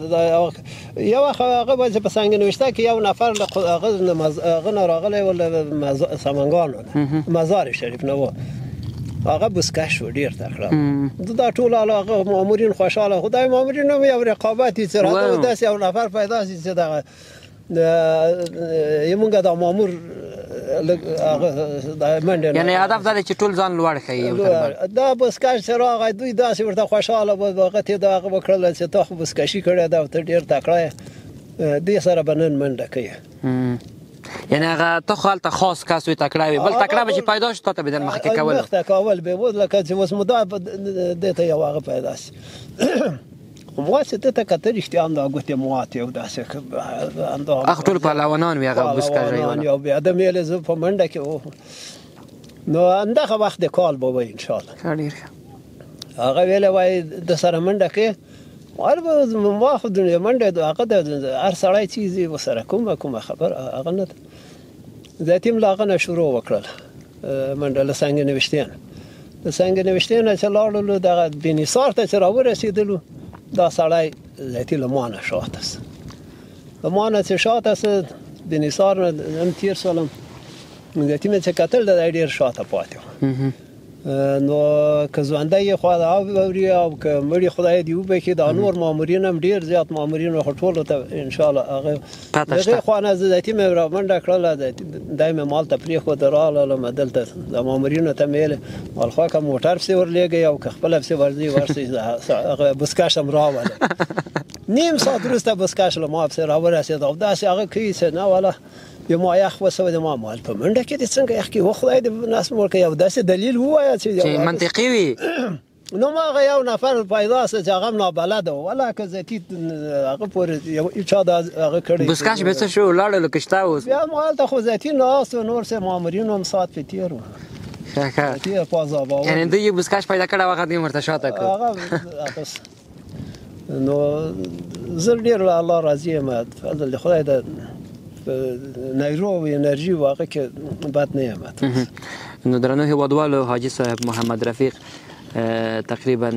یو وخت هغه به چې په سنګ نوشته کې یو نفر له هغه نه راغلی و، له سمنګانو نه، مزار شریف نه و، هغه بوسکش و، ډېر تکړه. دا ټول هغه مامورین خوشحاله، خدای مامورین هم یو رقابت چې راته داسې یو نفر پیدا شي چې دغه یې مونږ دا مامور منډه، یعنی هدف دا دی چې ټول ځان لوړ ښیي یو تر بل. دا بسکش چې راغی دوی داسې ورته خوشحاله وو، هغه ته دا هغه وکړل چې تا خو بسکشي کړې ده او ته ډېر تکړه یې، دې سره به نن منډه کوي. یعنی هغه ته خو هلته خاص کس وي، تکړه وي، بل تکړه به چې پیدا شي تا ته به در مخکې کول. مخته کول به و، لکه چې اوس مو دا دې ته یو هغه پیدا شي. خو ما چې ده ته کتل رښتیا هم دا ګوتې ماتې او داسې همدا هغه ټول پهلوانان وي، هغه بوسکژۍ والا یو بیا د میلې زه په منډه کې و، نو همدغه وخت د کال به وي انشاءالله. ښه، ډېر ښه. هغه ویلی وایي د سره منډه کې ما خو د منډه هغه د هر سړی چې ځي ورسره کومه کومه خبره هغه نه ده. ذاتي هم له هغه نه شروع وکړل منډه، له سنګ نوشتې نه، له سنګ نوشتې نه چې لاړلو دغه بنیسار ته چې راورسېدلو، دا سړی ذاتي له ما نه شاته سه، له ما نه چې شاته سه بنیسار نه هم تېر سولم، ذاتي مې چې کتل دا ډېر شاته پاتې و. نو که ژوندی یې خو اوري او که مړي خدای دې وبخښي، دا نور مامورین هم ډېر زیات مامورین وو، خو ټولو ته انشاءالله هغه پته شته. دغې خوا نه ذاتي مې رامنډه کړله، دی مې مال ته پرېښود، راغلم دلته د مامورینو ته مې ویل مال خوا که موټر پسې ورلېږئ او که خپله پسې ورځئ ورسئ، هغه بسکش هم راولئ. نیم ساعت وروسته بسکش له ما پسې راورسېد او داسې هغه کوي چې نه والا د ما یخ وسوی، د ما مال په منډه کې دې څنګه یخ کړي، و خدای دې نس مړ کړي، یو داسې دلیل ووایه چې منطقي وي. نو ما هغه یو نفر پیدا سو چې هغه هم نابلده و، ولا که ذاتي هغه پورې یو چا دا هغه کړی. بسکش به څه شو، لاړلو که شته اوس؟ بیا ما هلته خو ذاتي ناست و، نور څه مامورین هم ساعت پې تېر و. ښه ښه. ذاتي پازاباور. یعنی دوی یې بسکش پیدا کړی او هغه دوی ورته شاته کړ. هغه نو زه ډېر له الله راضي یم، فضل د خدای د نیرو او انرژي و هغه کې بد نه یم. نو درنو هیوادوالو، حاجي صاحب محمد رفیق تقریبا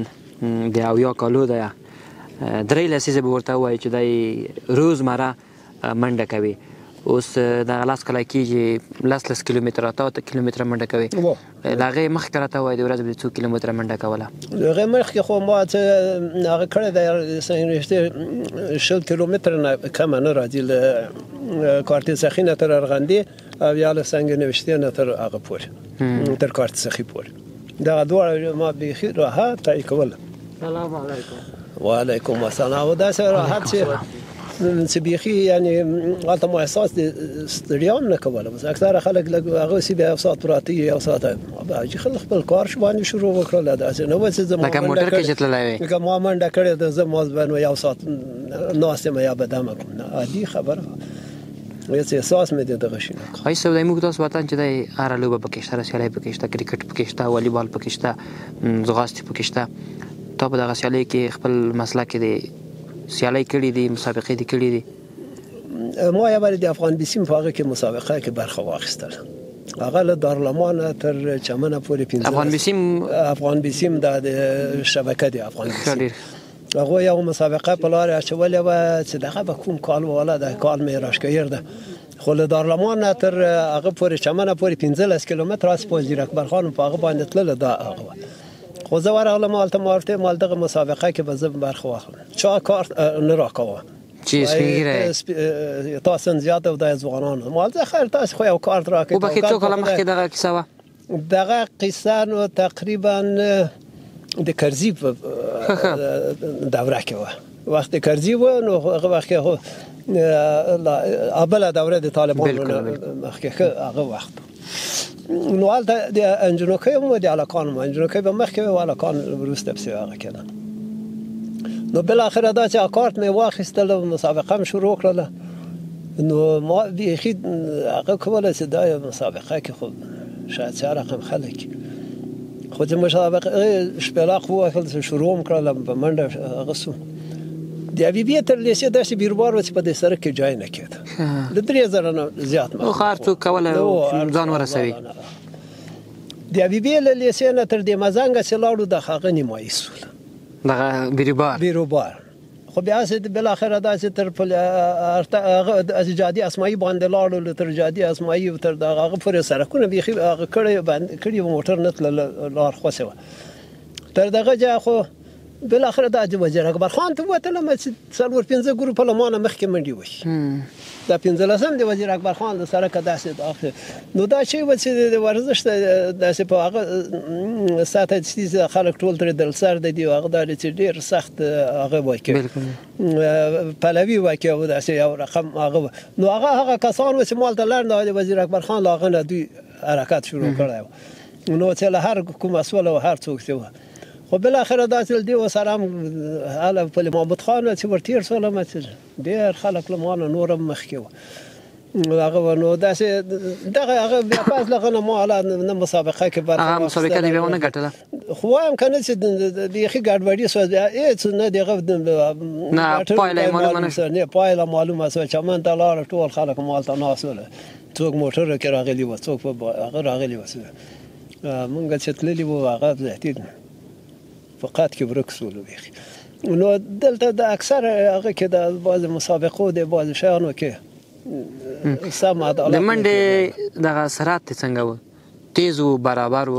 د 70 کالو دی، 3 لسیزې به ورته ووایو چې دی روزمره منډه کوي. اوس دغه 10 کاله کېږي 10 کیلومتره 8 کیلومتره منډه کوي. له هغې مخکې راته ووایه د ورځې به څو کیلومتره منډه کوله؟ له هغې مخکې خو ما چې هغه کړی دی رښتې 20 کیلومتره نه کمه نه راځي، له کارتې سخي نه تر ارغندې او یا له سنګ نوشتې نه تر هغه پورې، تر کارتې سخي پورې، دغه دواړه ما بیخي راحت طی کوله. سلام علیکم. وعلیکم السلام. او داسې راحت چې بیخي یعنی هلته مو احساس د ستړیا هم نه کوله. بس اکثره خلک لږ هغه سي بیا یو ساعت پراته یو ساعت حاجي خپل کار شو باندې شروع وکړله، داسې نه وه چې زه لکه موټر کې چې تللی وې، لکه ما منډه کړې ده زه ماز به نو یو ساعت ناست یم یا به دمه کوم، نه عادي خبره، هېڅ احساس مې د دغه شي نه کاوه. حاجي صاحب دی موږ تاسو وطن چې دی هره لوبه پکې شته، سیالۍ پکې شته، کرکټ پکې شته، والیبال پکې شته، ځغاستې پکې شته، تا په دغه سیالۍ کې خپل مسلک کې دی سیالۍ کړې دي، مسابقې دي کړې دي؟ ما یو وارې د افغان بیسیم په هغه کې مسابقه کې برخه واخیستله، هغه له دارالامانه تر چمنه پورې 15 افغان بیسیم، افغان بیسیم دا د شبکه دی افغان بیسیم، هغه یو مسابقه په لار اچولې وه چې دغه به کوم کال والا د کال مې راشکیر ده، خو له دارالمان نه تر هغه پورې چمنه پورې 15 کیلومتره هسې په وزیر اکبر خان په هغه باندې تلله دا هغه وه. خو زه ورغلم هلته ما ورته مال دغه مسابقه کې به زه برخه واخلم، چا کار نه راکاوه چې سپین ږیری تا سن زیات او دا ځوانان، مال زه خیر تاسو خو یو کارت راکړئ. وبخښئ څو کاله مخکې دغه کیسه وه؟ دغه قصه نو تقریبا د کرزي په دوره کې وه، وخت کرزي و، نو هغه وخت کې خو بله دوره د طالبانو مخکې ښه هغه وخت. نو هلته د انجنوکۍ هم د هلکانو هم، انجنوکۍ به مخکې وه، هلکان وروسته پسې هغه کېدل. نو بالاخره دا چې کارت مې واخیستل او مسابقه مې شروع کړله، نو ما بیخي هغه کوله چې دا یو مسابقه کې خو شاید څه رقم خلک، خو چې مسابقه شپېلاق ووهل چې شروع مې کړله په منډه هغه سو. د حبیبیې تر لیسې داسې بیروبار و چې په دې سړک کې جای نه کېده، له 3000 نه زیات مخ هر څوک کولی ځان ورسوي. د حبیبیې له لیسې نه تر دې مزنګه چې لاړو د هغه نیمایي سول دغه بیروبار. خو بیا هسې بالاخره داسې تر هغه جادي اسمایي باندې لاړو، تر جادي اسمایي تر دغه هغه پورې سړکونه بیخي هغه کړي موټر نه تلل، لار خوسې وه تر دغه ځایه. خو بالاخره دا د وزیر اکبر خان ته وتلم چې 4-5 ګروپه له ما نه مخکې منډې وهي. دا 15 د وزیر اکبر خان د سړکه داسې نو دا شی و چې د ورزش داسې په هغه سطح چې خلک ټول ترې دلسر دي، هغه دا چې ډېر سخت هغه وکړي پلوي وکړي او داسې یو رقم هغه. نو هغه کسان و چې مال ته لنډ د وزیر اکبر خان له هغه نه دوی حرکت شروع کړی و. نو چې له هر کومه سوله او هر څوک چې و، خو بالاخره داسې له دې ورسره هم هله پل محمود خان چې ور تېر سولم چې ډېر خلک له ما نه نور هم مخکې وو هغه. نو داسې دغه هغه بیا پس له هغه نه ما هله نه مسابقه کې برخه هغه مسابقه دې بیا ونه ګټله. خو وایم که نه چې بیخي ګډوډي سوه، هېڅ نه د هغه نه پایله یې معلومه نه شوه، نه پایله معلومه سوه. چمن ته لاړه ټول خلک مال ته ناست ول، څوک موټر کې راغلي وه، څوک په هغه راغلي وه. مونږ چې تللي وو هغه زیاتي په قد کې ورک سولو بیخي. نو دلته د اکثر هغه کې د بعضې مسابقو د بعضې شیانو کې سم عدالت. د منډې دغه سرعت څنګه و؟ تیز و، برابر و،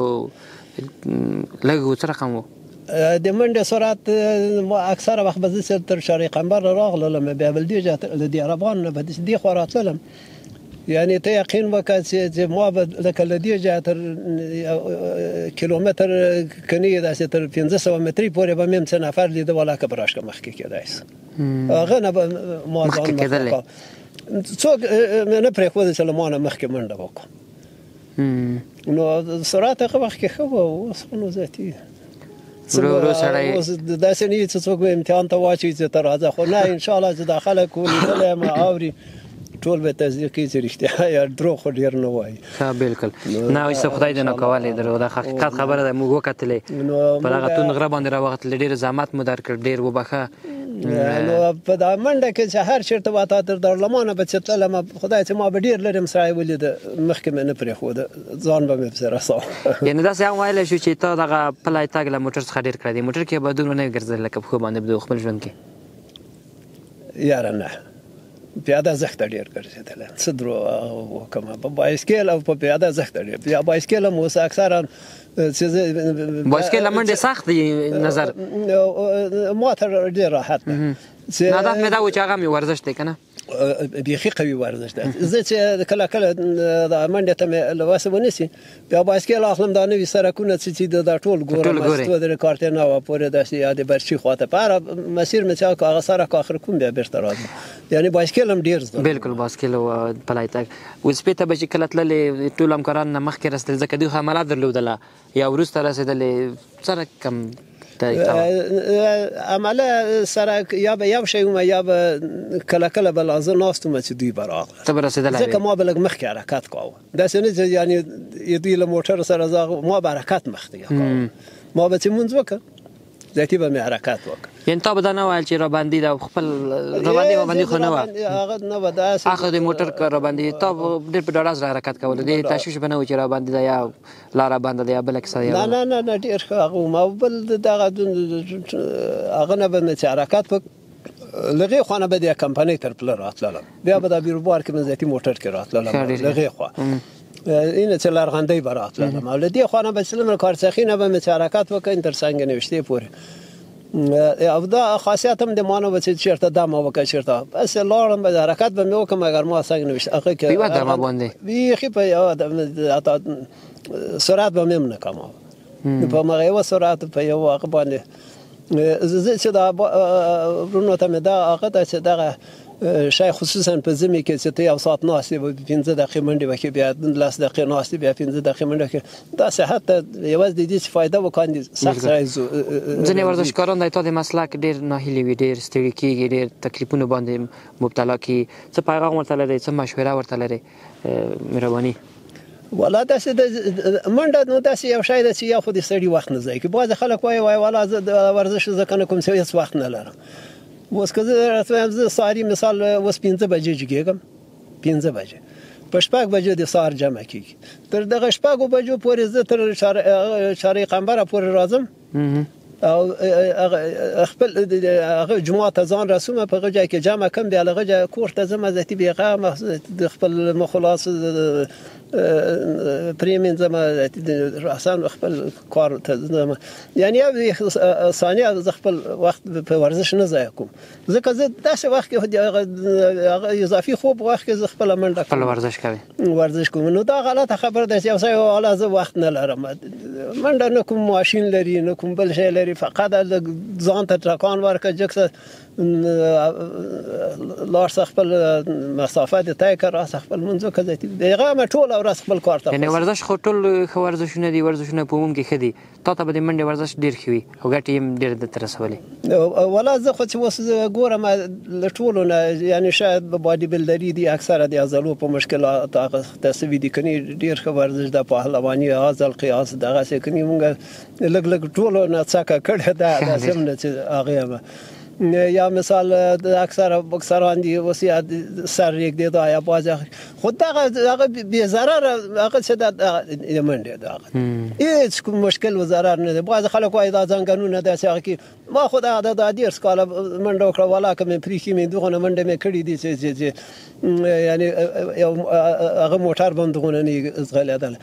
لږ و، څه رقم و؟ د منډې سرعت اکثره وخت به زه تر شارع قمبر راغللم، بیا بل دې له دې عربانو نه به دې خوا راتللم، یعنی ته یقین وکړه چې ما به لکه له دې ځایه تر کیلومتر که نه داسې تر 500 متري پورې به مې هم څه نفر لیده، ولاکه به راشکه مخکې کېدای سي. هغه نه به ما ځان مخکې څوک مې نه پرېښوده چې له ما نه مخکې منډه وکړم. نو سرعت هغه وخت کې ښه و، اوس خو نو زیاتي ورو سړی اوس داسې نه وي چې څوک به امتحان ته واچوي چې ته راځه، خو نه انشاءالله چې دا خلک ولیدلی یم اوري ټول به تصدیق کوي چې رښتیا یا دروغ خو ډېر نه وایي. ښه بالکل نه وایي، خدای دې نه کولې درو، دا حقیقت خبره ده. موږ وکتلې په دغه توند غره باندې راوختلې، ډېر زحمت مو درکړ، ډېر وبخښه. نو په دا منډه کې چې هر چېرته وته تر دارالمانه به چې تللم، خدای چې ما به ډېر لرې سړی ولیده مخکې مې نه پرېښوده، ځان به مې پسې رساوه. یعنې داسې هم ویلی شو چې تا دغه پلی تګ له موټر څخه ډېر کړی دی، موټر کې به دومره نه ګرځېدل لکه پښو باندې به خپل ژوند کې؟ یاره نه، پیاده زښته ډېر ګرځېدلی، څه درو وکړم په بایسکل او په پیاده زښته ډېر. بیا بایسکل هم اوس اکثرا چې بایسکل له منډې سخت دی نظر ما ته ډېر راحت ده. هدف مې دا و چې هغه مې ورزش دی که نه؟ بیخي قوي ورزش دی. زه چې کله کله دا منډې ته مې له وسه ونه سي بیا بایسکل اخلم، دا نوي سړکونه چې دا ټول ګورم، څو درې کارتینا وه پورې داسې یا د برچي خواته په هره مسیر مې چې هغه سړک آخر کوم بیا بېرته راځم. یعنې بایسکل هم ډېر زده. بالکل بایسکل او پلی تګ. وسپې ته به چې کله تللې ټول همکاران نه مخکې رسېدل، ځکه دوی خو عمله درلودله یا وروسته رسېدلې، څه رقم عمله سره یا به یو شی وم یا به کله کله به لا زه ناست وم چې دوی به راغله، ته به رسېدلی ځکه ما به لږ مخکې حرکت کاوه، داسې نه چې یعنې دوی له موټر سره زه ما به حرکت مخکې کاوه، ما به چې لمونځ وکړ ذاتي به مې حرکت وکړ. یعنې تا به دا نه ویل چې راباندې دا خپل راباندې وباندې خو نه وه، هغه نه وه داسې هغه د موټر راباندې تا ډېر په ډاډه زړه حرکت کولو، دې تشویش به نه و چې راباندې ده یا لاره بنده ده یا بله کیسه نه نه نه نه ډېر ښه هغه وم. او بل دغه هغه نه به مې چې حرکت وکړ له هغې خوا نه به د کمپنۍ تر پله راتللم، بیا به دا بیروبار کې مې ذاتي موټر کې راتللم له هغې خوا اینه چې لرغندۍ به راتللم، او له دې خوا نه به چې تلم کارڅخي نه به مې چې حرکت وکړ تر څنګ نوشتې پورې. او دا خاصیت هم د ما نه و چې چېرته دمه وکړه چېرته بس لاړم به حرکت به مې وکړم، اګر ما څنګه نوشته هغه کې په یوه دمه باندې بیخي په یوه دمه حتی سرعت به مې هم نه کماوه، په هماغه یوه سرعت په یو هغه باندې. زه چې دا وروڼو ته مې دا هغه ده چې دغه شی، خصوصا په ژمي کې چې ته یو ساعت ناست یې، 5 دقیقې منډې وکړې، بیا 10 دقیقې ناست یې، بیا 5 دقیقې منډې وکړې، دا صحت ته یوازې د دې چې فایده وکاندي سخت سړی. ځینې ورزشکاران د تا د مسلک ډېر ناهیلي وي، ډېر ستړي کېږي، ډېر تکلیفونو باندې مبتلا کېږي. څه پیغام ورته لرې، څه مشوره ورته لرې؟ مهرباني. والا داسې د منډه نو داسې یو شی ده چې یو خو د سړي وخت نه ضایع کوي. بعضې خلک وایي وایي والا زه د ورزش ځکه نه کوم چې هېڅ وخت نه لرم. اوس که زه درته وایم، زه سهاري مثال اوس 5 بجې جګېږم، 5 بجې په 6 بجو د سهار جمع کېږي، تر دغه 6 بجو پورې زه تر چارې قمبره پورې راځم او خپل هغه جومات ته ځان رسوم، په هغه ځای کې جمع کوم، بیا له هغه ځایه کور ته ځم، ذاتي بېغمه د خپل مخلاص پرېمنځم، راساً خپل کار ته ځم. یعنې یو ثانیه زه خپل وخت په ورزش نه ضایع کوم، ځکه زه داسې وخت کې هغه اضافي خوب وخت کې زه خپله منډه خپل ورزش کوي، ورزش کوم. نو دا غلطه خبره ده چې یو ځای والا زه وخت نه لرم، منډه نه کوم، ماشین لري نه کوم بل شی لري، فقط ځان ته ټکان ورکړه، جګ څه لاړ شه خپل مسافه دې طی کړه، راسه خپل لمونځ وکړه، بېغمه ټوله ورځ خپل کار ته. یعنې ورزش خو ټول ښه ورزشونه دي، ورزشونه په عموم کې ښه دي، تا ته به د منډې ورزش ډېر ښه وي او ګټې یې هم ډېر درته رسولې. ولا زه خو چې اوس ګورم له ټولو نه، یعنې شاید باډي بلډري دي اکثره د عضلو په مشکلات اخته سوي دي، کني ډېر ښه ورزش ده، پهلواني عضل قیاس دغسې، کني مونږ لږ لږ ټولو نه څکه کړې ده، داسې هم نه چې هغې هم. یا مثال اکثره بکسران دي اوس یا سر رېږدېدا یا بعضې، خو دغه هغه بې ضرره هغه څه ده د منډې ده، هغه هېڅ کوم مشکل و ضرر نه دی. بعضې خلک وایي دا ځنګنونه داسې هغه کې، ما خو دا 30 کاله منډه وکړه، والا که مې پرېښي مې دغونه منډه مې کړې دي چې یعنې یو هغه موټر به هم دغونه نه ځغلېدل.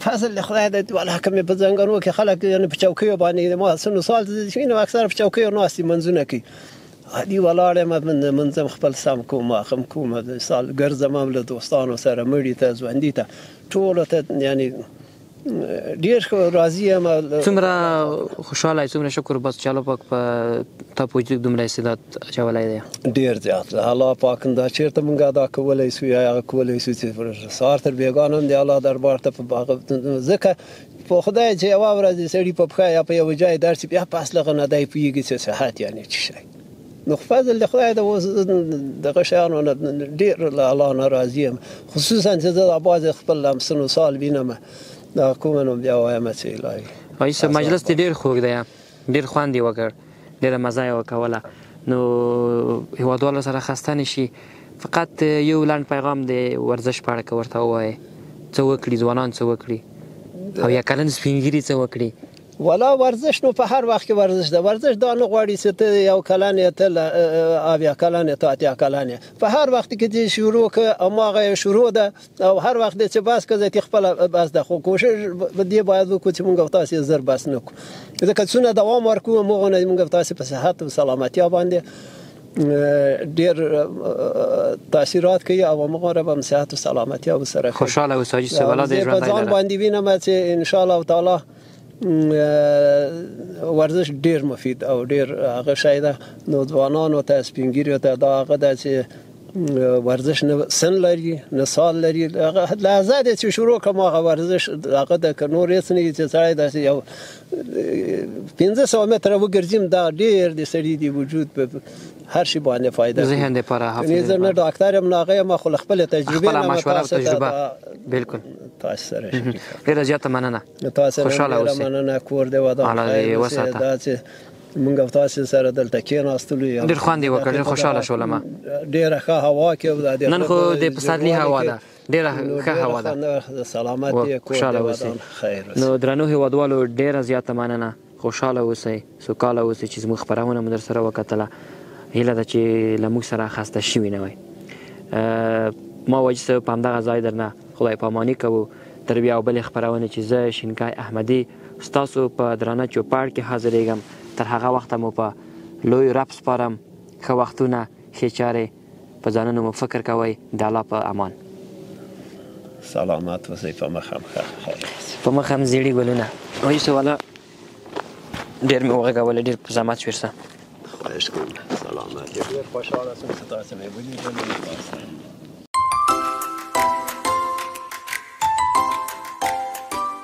فضل د خدای دی والا که مې په ځنګنو کې خلک یعنې په چوکیو باندې، ما سنو سال چې نو اکثره په چوکیو ناست دي منځونه کوي، عادي ولاړ یم، منځم خپل سم کوم، هغه کوم مثال ګرځم هم له دوستانو سره، مړي ته ژوندي ته ټولو ته، یعنې ډېر ښه راضي یم. څومره خوشحاله یې، څومره شکر بس چې الله پاک په تا په وجود دومره استعداد اچولی دی. ډېر زیات الله پاک دا چېرته مونږ ادا کولی سو یا هغه کولی سو چې سهار تر بېګا هم د الله دربار ته په هغه، ځکه په خدای چې یوه ورځ د سړي په پښه یا په یوه ځای درسي، بیا پس له هغه نه دی پوهېږي چې صحت یعنې څه شی. نو فضل د خدای د اوس دغه شیانو نه ډېر له الله نه راضي یم، خصوصا چې زه دا بعضې خپل همسنو سال وینم دا کومه، نو بیا وایم چې الهي. حاجي صاحب مجلس دې ډېر خوږ دی، ډېر خوند یې وکړ، ډېره مزه یې وکوله، نو هېوادوالو سره خسته نه شي. فقط یو لنډ پیغام د ورزش په اړه که ورته ووایې، څه وکړي ځوانان، څه وکړي او یا کلن سپین ږیري څه وکړي؟ ولا ورزش نو په هر وخت کې ورزش ده. ورزش دا نه غواړي چې ته یو کلن یې، ته 70 کلن یې، ته 80 کلن یې، په هر وخت کې چې شروع که هماغه یې شروع ده او هر وخت چې بس که ذاتي خپله بس ده. خو کوشش به دې باید وکړو چې موږ او تاسې زر بس نه کړو، ځکه څونه دوام ورکړو هماغه موږ او تاسې په صحت او سلامتیا باندې ډېر تاثیرات کوي او هماغه به هم صحت او سلامتیا ورسره کوي. خوشحاله اوسې حاجي صاحب، الله دې زه په ژوندی ځان لره. باندې وینم چې ان شاء الله تعالی ورزش ډېر مفید او ډېر هغه شی ده. نو ځوانانو ته، سپین ږیریو ته دا هغه ده چې ورزش نه سن لري نه سال لري، هغه لحظه ده چې شروع کړم هغه ورزش هغه ده، که نور هېڅ نه وي چې سړی داسې یو 500 متره وګرځیم، دا ډېر د سړي د وجود په هر شي باندې فایده کوي. ذهن دپاره، حافظې یعنې زه نه دپاره. ډاکټر یم نه هغه یم، خو له خپلې تجربې خپله نه مشوره او تاسو ته تجربه. دا بالکل. تاسو سره شریک کړم. ډېره زیاته مننه. تاسو نه خوشحاله ډېره اوسئ. مننه، کور دې ودان، الله دې خیر اوسې. وساته. دا چې مونږ او تاسو سره دلته کېناستلو یو ډېر خوند یې وکړ، ډېر خوشحاله شولم. ډېره ښه هوا کې او د نن خو د پسرلي هوا ده، ډېره نو ښه ډېره هوا ده. ښه، سلامت یې، کور خوشحاله دې اوسئ. ودان، خیر اوسې. نو درنو هېوادوالو ډېره زیاته مننه، خوشحاله اوسئ، سوکاله اوسئ چې زموږ خپرونه مو در سره وکتله. هیله ده چې له موږ سره خسته شوي نه وئ. ما واجي صاحب په همدغه ځای درنه خدای پاماني کوو تر بیا بلې خپرونې چې زه شینکی احمدي ستاسو په درانه چوپړ کې حاضرېږم. تر هغه وخته مو په لوی رب سپارم. ښه وختونه، ښې چارې، په ځانونو مو فکر کوئ. د الله په امان. سلامت اوسئ. په مخ هم ښه خیر اوسئ. په مخ هم زیړي ګلونه. وایي څه والا ډېر مې وغږولې، ډېر په زحمت شوې سه. خواهش کوم. سلام. سلامت یې. ډېر خوشحاله شوم چې تاسې مې ولیدلو.